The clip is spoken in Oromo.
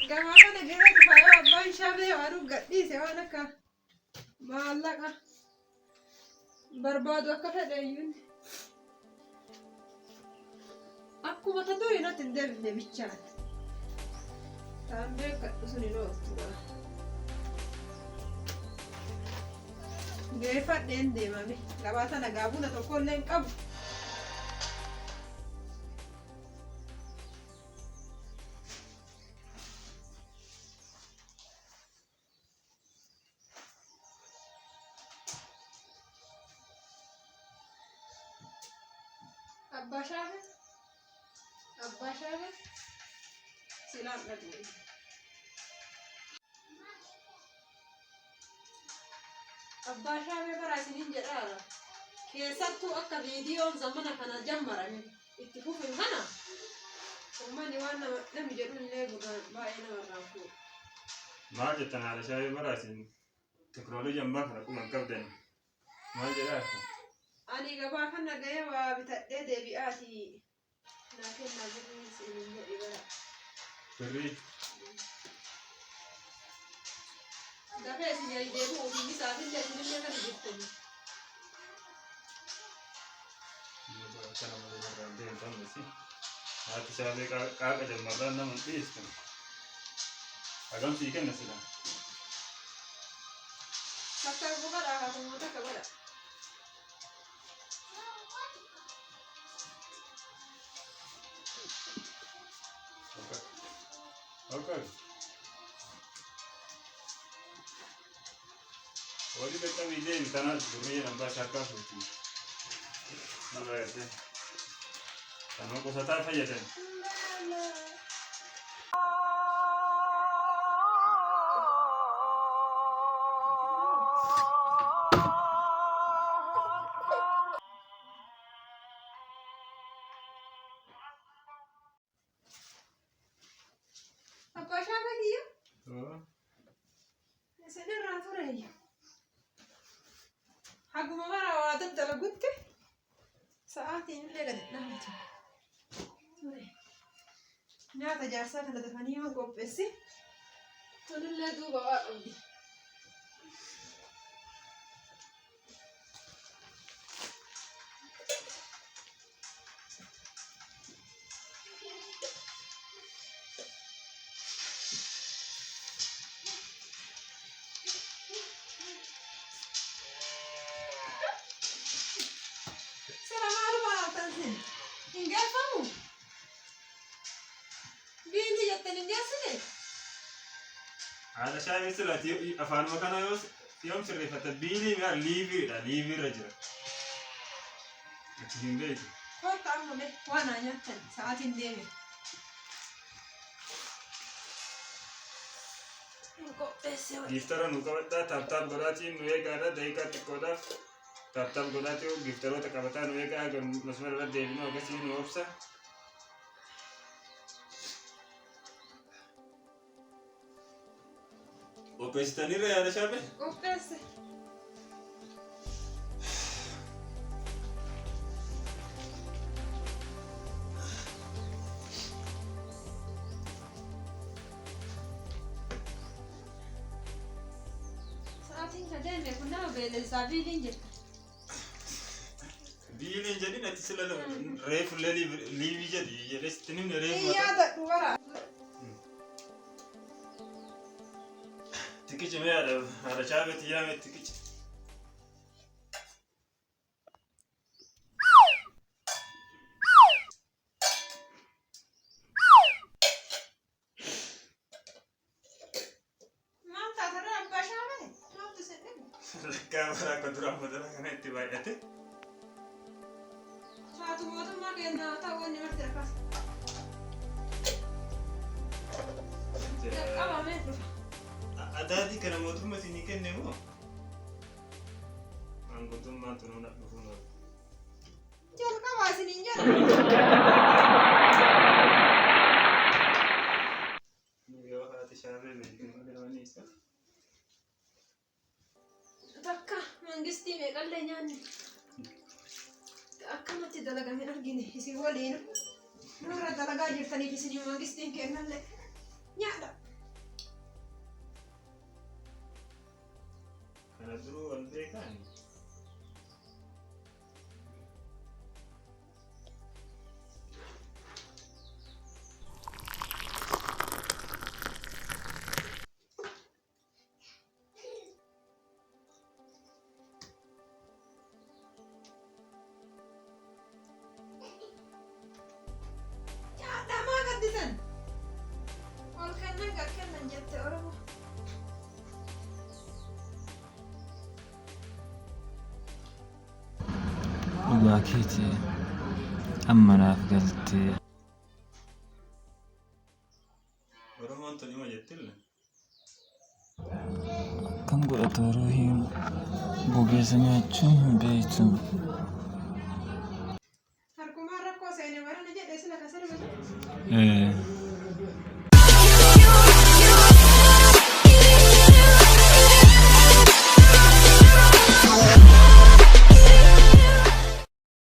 Gabaa kana gahee dhufa yoo abbaan shaabee waan gadhiise waan akka maallaqa barbaadu akka fedhe iyyuu akkuma ta durii natti hin deebifne bichaan. Taan beekadhu sun hin ooltu. Geeffadheen deemame. Gabaa tana gaabuna tokko illee hin qabu. Abbaa shaafe. Abbaa shaafe. Silaan dhaga'e. Abbaa shaafee bara isiniin jedhaara. Keessattuu akka viidiyoon zamana kana jammarame itti fufe kana uummanni waan nama namni jedhu illee gurraan baay'ee namarraan fuudha. Maal jettan haadha shaayii bara isin teknooloojii ammaa kana quba hin qabdan. Maal jedhaa jirtan? Ani gabaa kana gahee waa bitadhee deebi'aati naa kennaa birrii isiniin jedhi bara. Birrii Dafee isin yayi deebi'uu fi misaafillee isinillee kana jirtani. Kana malee irraan deemtan miti. Haati shaabee qaaqa jammarraan nama hin dhiistu. Hagam sii kenna sila? Takka godhaa haa ta'u takka godha. Okay. Warri qaqqabii deemi tana durriyyeen abbaa shaakkaa fuuti. Nama agartee. Kanuma qusataa fayyadame. Abbaa shaafee kiyya isinirraa tureeyya. Haguma bara waa daddalagutti sa'aatiin illee gadi dhaabatu. Ture. Nyaata jaarsaa kana dafanii yoo qopheessi tunillee duuba waa qabdi. Sira maaluma laaltan sin? Hin geeffamu? Biilii jettan hin geessine? Haadha shaayii silaati afaanuma kana yoo yoom sirreeffatta biilii mi'a liiviidha liiviirra jira. Achi hin beeku. Kottu amma mee waan haa nyaattan sa'aatiin deeme. Hin qopheesse wayi. Giiftara nu qabadhaa taaptaap godhaatiin nu eegaadha daqiiqaa xiqqoodhaaf taaptaap godhaatii giiftaroota qabataa nu eegaa haga masmara irra deebinu akkasii nu obsa. Qopheessitaniirra yaada shaafe? Qopheesse. Sa'aatiin ka deeme kun nama beelessaa biiliin jirta. Biiliin jedhin ati sila reefullee liivii jedhi jedhee sitti himne reefu Hin mata. yaadadhu bara. Tikichi mee haadha shaabeetti yaame tikichi. Maal taatarra abbaa shaamee? Maaltu isin dhibe? Lakkaa bara akka duraan badala kana itti baay'ate. Haatu mootummaa kennaa ta'uu inni marti rakkas. Qabamee dhufa. Adaadii kana mootummaa isinii kenne moo? Maangudummaan tunuun dhufuun oolu. Jalqabaa isiniin jedha. Yoo haati shaabee beekte malee wanni isaa. Takka mangistii meeqallee nyaanne. Akkanatti dalagame argine isin waliin. Nurra dalagaa jirtaniif isin mangistiin kennallee. Nyaadha. Kana duruu wal beekan. Nyaadhamaa gaddisan. Ol kennan gad kennan jette Oromoo. Dhugaa keeti amma naaf galtee. Oromoon tun ima jettille. Akkam godhata ruuhiin gogeessa nyaachuu hin beektu. Harkumaan rakkoo seene barana jedhe sila ka sirbitu. Ee.